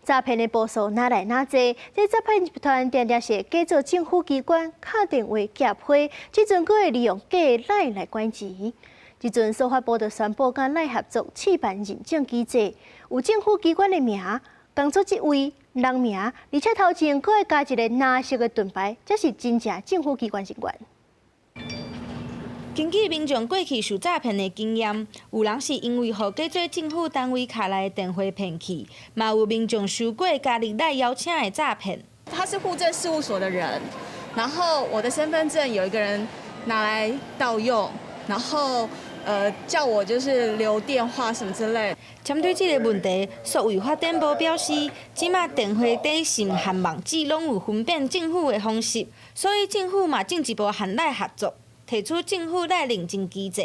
詐騙的步數愈來愈濟，這詐騙集團定定是假做政府機關敲電話寄批，這陣閣會利用假 LINE 來拐錢。這陣司法部就宣布佮 LINE 合作試辦認證機制，有政府機關的名、工作職位、人名，而且頭前閣會加一個藍色的盾牌，才是真正政府機關人員。根據民眾過去受詐騙的經驗，有人是因為予假做政府單位敲來的電話騙去，嘛有民眾收過加入 LINE 邀請的詐騙。他是戶政事務所的人，然後我的身份證有一個人拿來盜用，然後叫我就是留電話什麼之類。針對這個問題，數位發展部表示，這馬電話短信和網址攏有分辨政府的方式，所以政府嘛進一步和 LINE 合作。提出政府 LINE 認證機制，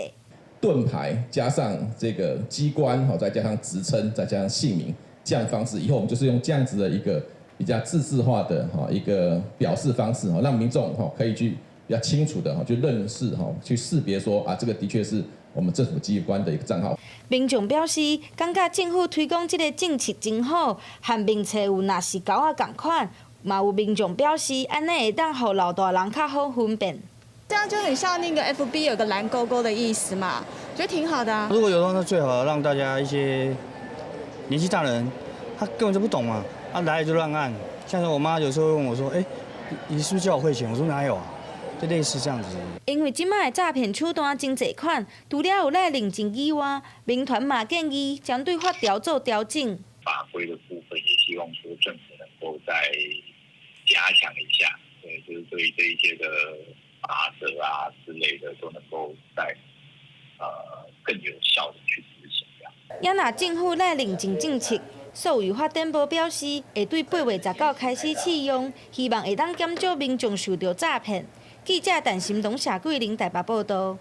盾牌加上這個機關，再加上職稱，再加上姓名，這樣方式，以後我們就是用這樣子的一個比較制式化的一個表示方式，讓民眾可以去比較清楚的去認識去識別說啊，這個的確是我們政府機關的一個賬號。民眾表示，感覺政府推廣這個政策真好，和名冊有若是猴仔仝款，嘛有民眾表示，按呢會當予老大人較好分辨。這樣就很像那個 FB 有個藍勾勾的意思嘛，覺得挺好的啊。如果有的話，那最好讓大家一些年紀大的人，他根本就不懂嘛，他來就亂按。像是我媽有時候問我說：“欸，你是不是叫我匯錢？”我說哪有啊，就類似這樣子。因為這擺的詐騙手段真濟款，除了有 LINE 認證以外，民團嘛建議針對法條做調整。法規的部分也希望說政府能夠再加強一下，對，就是對這一些的罰則啊之類的都能夠再更有效的去執行。也若政府 LINE 認證政策，數位發展部表示會對8月19開始試用，希望會當減少民眾受著詐騙。記者陳心東、謝桂玲台北報道。